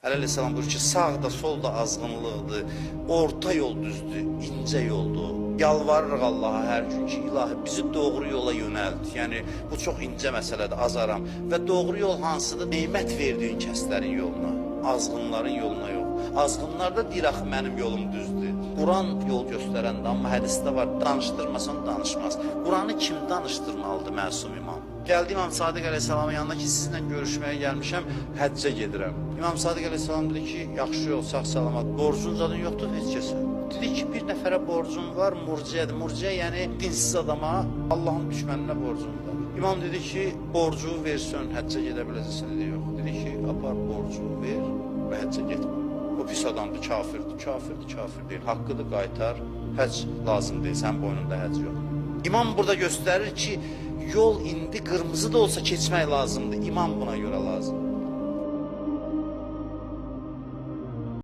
Əli əleyhissalam buyurur ki, sağ da sol da azğınlıqdır, orta yol düzdür, incə yoldur. Yalvarırıq Allaha hər gün ki, ilahi bizi doğru yola yönəlt. Yəni bu çox incə məsələdir, azaram. Və doğru yol hansıdır? Nemət verdiyin kəslərin yoluna, azğınların yoluna yox. Azğınlar da deyir axı mənim yolum düzdür. Quran yol göstərəndə, amma hədisdə var, danışdırmasan danışmaz. Quranı kim danışdırmalıdır məsum imam? Gəldi İmam Sadiq əleyhissalamın yanına ki, sizinlə görüşməyə gəlmişəm, həccə gedirəm. İmam Sadiq əleyhissalam dedi ki, yaxşı yol, sağ salamat, borcun zadın yoxdur heç kəsə. Dedi ki, bir nəfərə borcum var, murciyədir. Murciyə yəni dinsiz adama, Allahın düşməninə borcum var. İmam dedi ki, borcu versən, həccə gedə biləcəksən, dedi yox. Dedi ki, apar borcu ver və həccə getmə. O pis adamdır, kafirdir, kafirdir, kafir deyil. Haqqıdır, qaytar. Həcc lazım deyil, sənin boynunda həcc yox. İmam burada göstərir ki, yol indi qırmızı da olsa keçmək lazımdır. İmam buna görə lazımdır.